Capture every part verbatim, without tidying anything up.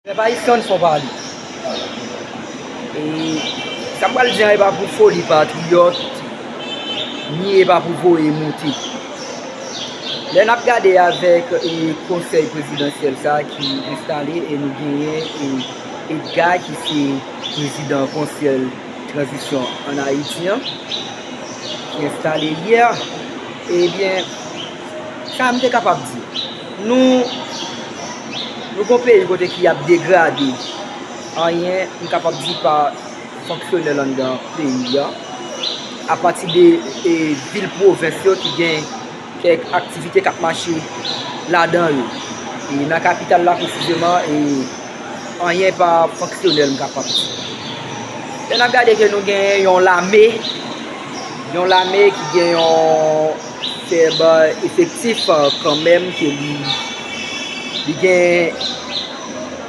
Pèp ayisyen, ann fon pale. E sa m pral di an, e pa pou foli patriyòt, ni e pa pou voye moute. Lè n ap gade avèk e konsèy prezidansyèl sa a ki enstale, e nou genyen e Edgar ki se prezidan konsèy tranzisyon ann Ayiti an, ki enstale yè, ebyen, sa m te kapab di. Nou, nou gon peyi kote ki ap degrade. Anyen m kapab di pa fonksyonèl anndan peyi a. Apati de e, vil pwovens yo ki gen kèk aktivite k ap mache ladan yo. E nan kapital la presizeman, e, anyen pa fonksyonèl, m kapab di. Lè n ap gade ke nou gen yon lame, yon lame ki gen yon fèb efektif, eh, kanmenm, ke li, li gen,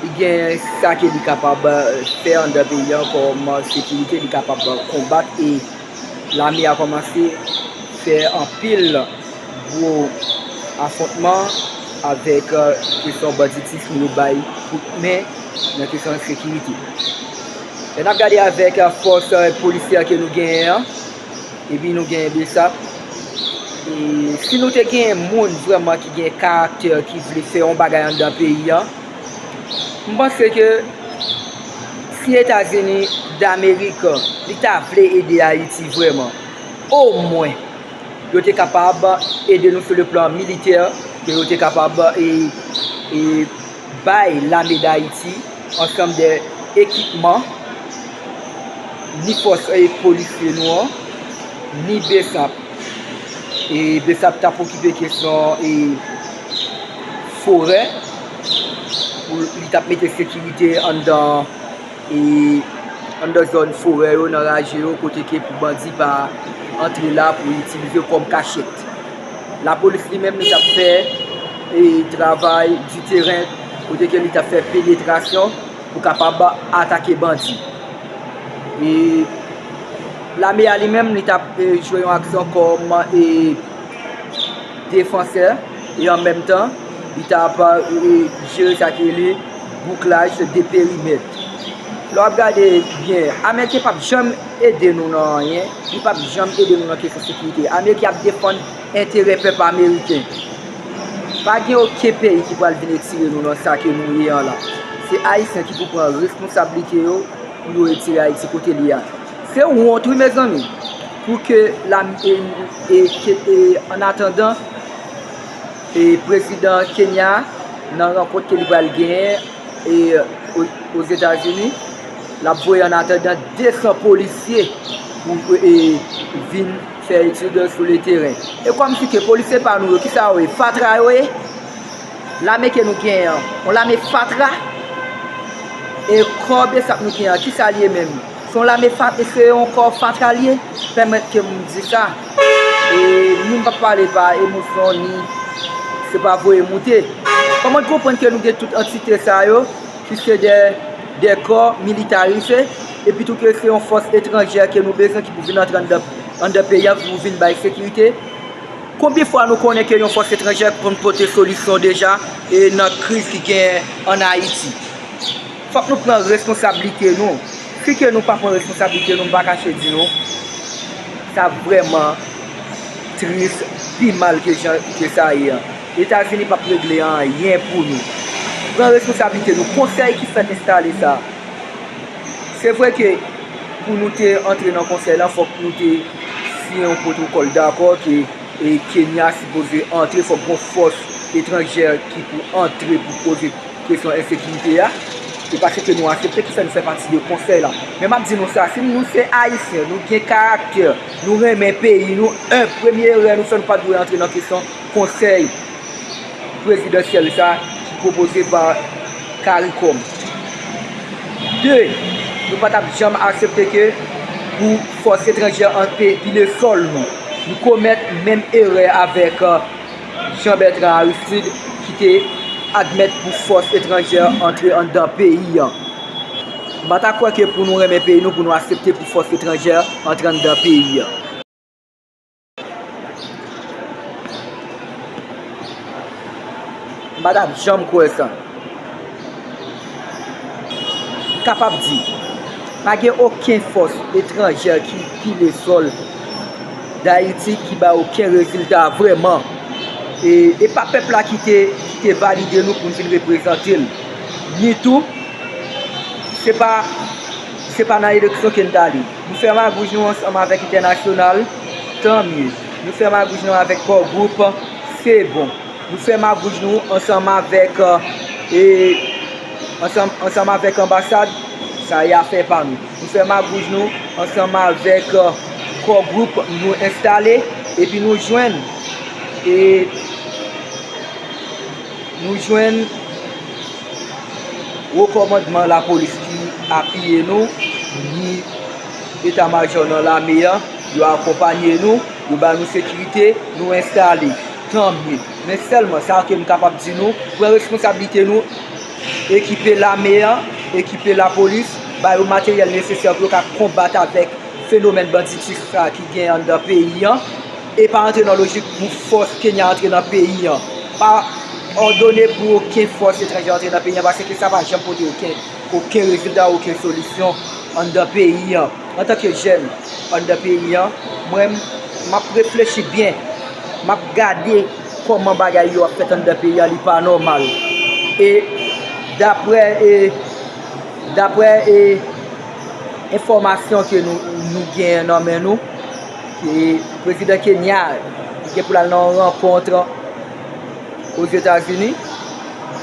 li gen sa ke li kapab, eh, fè anndan peyi an kòm sekirite, li kapab konbat e lame a kòmanse fè anpil gwo afwontman avèk, eh, kesyon banditis pou yo bay kout men nan kesyon ensekirite. Lè n ap gade avèk, eh, fòs, eh, polisyè ke nou genyen an, epi nou genyen BSAP. E si nou te genyen moun vrèman ki gen karaktè, ki vle fè yon bagay anndan peyi an, m panse ke si Etazini Damerik li ta vle ede Ayiti vrèman, omwen, yo te kapab ede nou sou le plan militè, ke yo te kapab e, e bay lame Dayiti ansanm de ekipman, ni fòs e polisye nou an, ni BSAP. E BSAP t ap okipe kesyon e forè, pou li t ap mete sekirite anndan e anndan zòn forè yo, nan raje yo, kote ke pou bandi pa antre la pou itilize kòm kachèt. Lapolis li menm li t ap fè e travay di teren, kote ke li t ap fè penetrasyon pou kapab atake bandi. E lame a li menm li t ap e, jwe yon aksyon kòm e defansè e an menm tan li t ap e, jere sa ki rele bouklaj de perimèt. Lè w ap gade byen, Ameriken p ap janm ede nou nan anyen, li p ap janm ede nou nan kesyon sekirite. Ameriken ap defann enterè pèp ameriken. Pa gen okenn peyi ki pral vin retire nou nan sa ke nou ye an la. Se Ayisyen ki pou pran responsablite yo pou yo retire Ayiti kote li a. Se wont, wi, mezanmi, pou ke la, e, e, ke, e, an atandan, e, prezidan Kenya, nan rankont ke li pral genyen, e, o, Ozetazini, l ap voye an atandan de san polisye pou, e, vin fè etid sou le teren. E kòmsi ke polisye pa nou yo, kisa yo ye? Fatra yo ye? Lame ke nou genyen an, yon lame fatra. E kò BSAP nou genyen an, kisa l ye menm? Se yon lame fa-, se yon kò fatra l ye? Pèmèt ke m di sa. E ni m p ap pale pa emosyon, ni se pa voye moute. Kòman n konprann ke nou gen tout antite sa yo, ki se de, de kò militarize, epi tou ke se yon fòs etranjè ke nou bezwen ki pou vin antre anndan, anndan peyi a pou vin bay sekirite? Konbyen fwa nou konnen ke yon fòs etranjè konn pote solisyon deja e nan kriz ki genyen ann Ayiti? Fòk nou pran responsablite nou. Si ke nou pa pran responsablite nou, m pa kache di nou, sa vrèman tris, pi mal ke jan ke sa ye an. Etazini p ap regle anyen pou nou. Pran responsablite nou. Konsèy ki fèk enstale sa, se vre ke pou nou te antre nan konsèy la, fòk nou te siyen yon pwotokòl dakò ke e Kenya sipoze antre, fòk gon fòs etranjè ki pou antre pou poze kesyon ensekirite a. E paske nou aksepte, kisa nou fè pati de konsèy la. Men m ap di nou sa, si nou se Ayisyen, nou gen karaktè, nou renmen peyi nou, en, premye erè nou fè, nou pa t dwe antre nan kesyon konsèy prezidansyèl sa ki pwopoze pa CARICOM. De, nou pa t ap janm aksepte ke pou fòs etranjè an pe-, pile sòl nou. Nou komèt menm erè avèk, euh, Jean Bertrand Aristide ki te admèt pou fòs etranjè antre anndan peyi an. M pa ta kwè ke pou nou renmen peyi nou, pou nou aksepte pou fòs etranjè antre anndan peyi an. M pa t ap janm kwè sa. Kapab di, pa gen okenn fòs etranjè ki pile sòl Dayiti ki bay okenn rezilta vrèman. E, e pa pèp la ki te, ki te valide nou pou n vin reprezante l. Ni tou, se pa, se pa nan eleksyon ke n t ale. Nou fè magouj nou ansanm avèk entènasyonal, tan mye. Nou fè magouj nou avèk Core Group, se bon. Nou fè magouj nou ansanm avèk, e, ansanm, ansanm avèk anbasad, sa e afè pa nou. Nou fè magouj nou ansanm avèk, e, Core Group nou enstale, epi nou jwenn, e, nou jwenn wo kòmandman lapolis ki apiye nou, ni eta majò nan lame a, yo akonpanye nou, yo ba nou sekirite, nou enstale. Tan mye. Men sèlman sa ke m kapab di nou, pran responsablite nou, ekipe lame a, ekipe lapolis, ba yo materyèl nesesè pou yo ka konbat avèk fenomèn banditis sa ki gen anndan peyi an, e pa antre nan lojik pou fòs Kenya antre nan peyi an. Pa òdone pou okenn fòs etranjè antre nan peyi an, paske sa pa janm pote okenn, okenn rezilta, okenn solisyon anndan peyi an. Antanke jèn anndan peyi an, mwen, m ap reflechi byen, m ap gade kòman bagay yo ap fèt anndan peyi an, li pa nòmal. E daprè, e, daprè, e, enfòmasyon ke nou, nou genyen nan men nou, e prezidan Kenya, li gen pou l al nan yon rankont Ozetazini,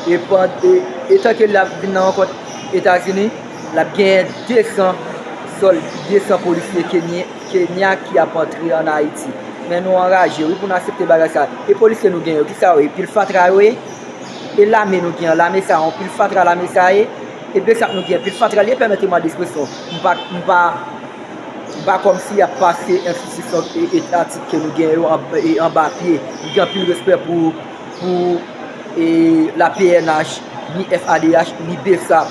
e, pan- e, etan ke l ap vin nan rankont Etazini, l ap genyen de san sòl, de san polisye kenyen, Kenya ki ap antre ann Ayiti. Men nou anraje, wi, pou n aksepte bagay sa. E polisye nou gen yo, ki sa yo ye? Pil fatra yo ye? E lame nou gen an, lame sa, yon pil fatra lame sa ye? E Besap nou gen, pil fatra li ye, pèmèt mwen de ekspresyon. M pa, m pa, m pa kòmsi y ap pase enstitisyon e- etatik ke nou gen yo an, e anba pye. M gen anpil respè pou, pou, e, la P N H, ni F A D H, ni Besap.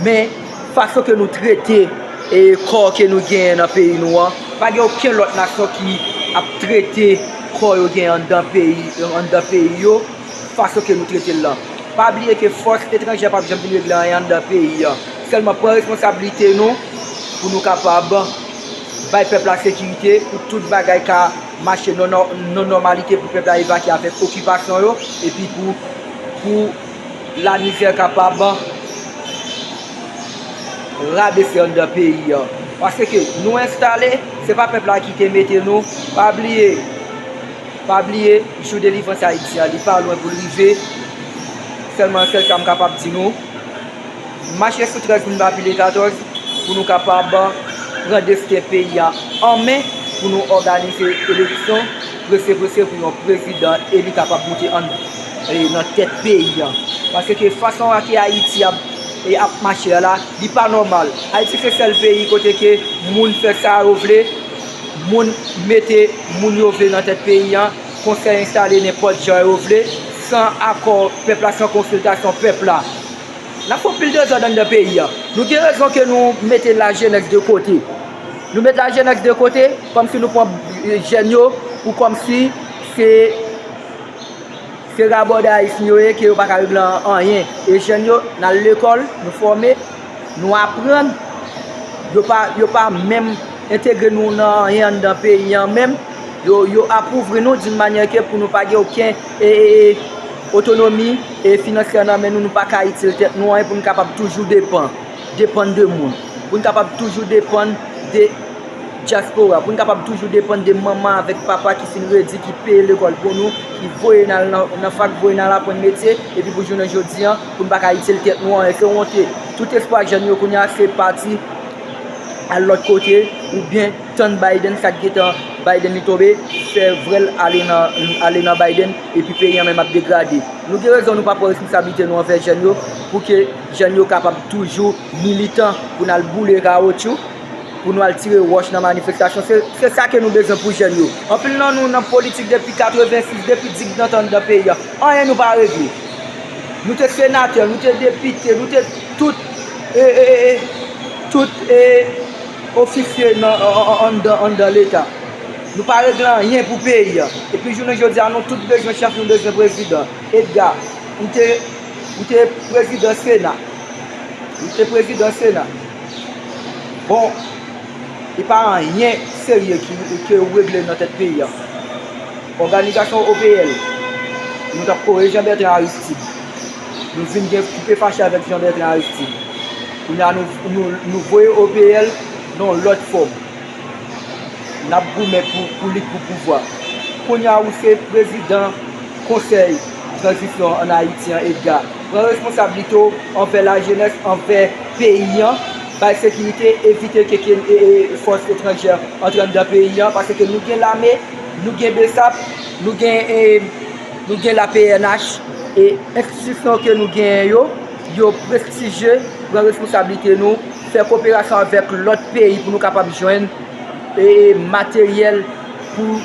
Men, fason ke nou trete, e, kò ke nou genyen nan peyi nou an, pa gen okenn lòt nasyon ki ap trete kò yo genyen anndan peyi, anndan peyi yo, fason ke nou trete l lan. Pa bliye ke fòs etranjè p ap janm vin regle anyen anndan peyi an. Sèlman pran responsablite nou pou nou kapab bay pèp la sekirite, pou tout bagay ka mache nan nò- nan nòmalite, pou pèp la evakye avèk okipasyon yo, epi pou, pou lamizè kapab rabese anndan peyi an. Paske nou enstale, se pa pèp la ki te mete nou. Pa bliye, pa bliye, jou delivrans Ayiti an, li pa lwen pou l rive. Sèlman, sèl sa m kapab di nou. Mache sou trèz moun pa pile katòz pou nou kapab pran desten peyi a an men, pou nou òganize eleksyon prese prese pou yon prezidan eli kapab moute an, e, nan tèt peyi a. Paske fason a ke Ayiti ap, e, ap mache a la, li pa nòmal. Ayiti se sèl peyi kote ke moun fè sa yo vle, moun mete moun yo vle nan tèt peyi a, konsèy enstale nenpòt jan yo vle, san akò pèp la, san konsiltasyon pèp la. N ap fè yon pil dezòd anndan peyi a. Nou gen rezon ke nou mete lajenès de kote. Nou met lajenès de kote, kòmsi nou pran, e, jèn yo pou kòmsi se, se rabòdayis yo ye, ke yo pa ka regle anyen. E jèn yo, n al lekòl, nou fòme, nou aprann. Yo pa, yo pa menm entegre nou nan anyen anndan peyi an menm. Yo, yo apouvri nou d'une manière ke pou nou pa gen okenn, e, e, e, otonomi, e, finansyè nan men nou, nou pa ka itil tèt nou anyen, pou nou kapab toujou depann, depann de moun, pou nou kapab toujou depann de dyaspora, pou nou kapab toujou depann de manman avèk papa ki fin redi, ki peye lekòl pou nou, ki voye n al nan, nan fak, voye n al aprann metye, epi pou jounen jodi an, pou nou pa ka itil tèt nou anyen. Se wonte. Tout espwa jèn yo kounye a, se pati al lòt kote, oubyen tann Biden, sa k gentan Biden li tonbe, fè vrèl ale nan, ale nan Biden, epi peyi an menm ap degrade. Nou gen rezon nou pa pran responsablite nou anvè jèn yo, pou ke jèn yo kapab toujou militan, pou n al boule kawotchou, pou nou al tire wòch nan manifestasyon. Se, se sa ke nou bezwen pou jèn yo. Anpil nan nou nan politik depi katrevensis, depi digdantan anndan peyi a. Anyen nou pa regle. Nou te senatè, nou te depite, nou te tout, e, e, e, e, tout, e, ofisye nan, an, an, anndan, anndan Leta. Nou pa regle anyen pou peyi a. Epi jounen jodi a, nou tout bezwen chèf, nou bezwen prezidan. Edga, ou te, ou te prezidan Sena. Li te prezidan Sena. Bon, li pa anyen serye ki, ke ou regle nan tèt peyi a. Òganizasyon O P L, nou t ap kore Jean Bertrand Aristide. Nou vin gen koupe fache avèk Jean Bertrand Aristide. Kounye a nou, nou, nou voye O P L nan yon lòt fòm. N ap goumen pou, pou lit pou pouvwa. Kounye a ou se prezidan Konsèy Tranzisyon ann Ayiti an, Edgar. Pran responsablite w anvè lajenès, anvè peyi an, bay sekirite, evite ke, ke e, e, fòs etranjè antre anndan peyi an, paske nou gen lame, nou gen BSAP, nou gen, e, nou gen la P N H, e enstitisyon ke nou genyen yo, yo prestijye, pran responsablite nou, fè koperasyon avèk lòt peyi pou nou kapab jwenn e, materyèl pou,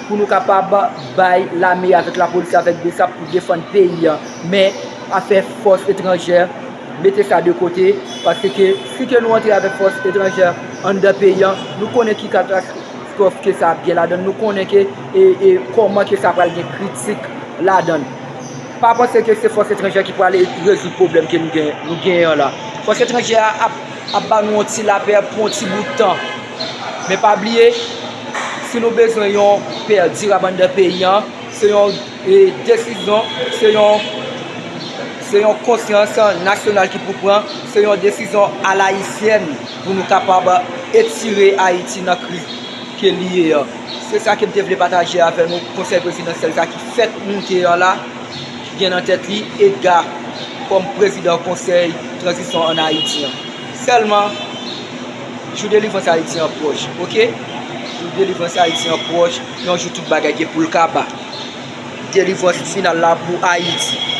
pou nou kapab bay lame avèk lapolis, avèk BSAP pou defann peyi an. Men afè fòs etranjè, mete sa de kote, paske si ke nou antre avèk fòs etranjè anndan peyi an, nou konnen ki katastwòf ke sa ap gen ladan l, nou konnen ke e, e kòman ke sa pral gen kritik ladan l. Pa panse ke se fòs etranjè ki pral rezoud pwoblèm ke nou gen, nou genyen an la. Fòs etranjè a ap, ap ba nou yon ti lapè pou yon ti bout tan. Men pa bliye, si nou bezwen yon pè dirab anndan peyi an, se yon e, desizyon, se yon, se yon konsyans nasyonal ki pou pran, se yon desizyon alayisyèn pou nou kapab etire Ayiti nan kriz ke li ye an. Se sa ke m te vle pataje avè nou, konsèy prezidansyèl sa ki fèk moute an la, ki gen nan tèt li Edgar kòm prezidan konsèy tranzisyon ann Ayiti an. Sèlman, jou delivrans Ayiti an pwòch, oke? Jou delivrans Ayiti an pwòch, yon jou tout bagay gen pou l kaba. Delivrans final la pou Ayiti.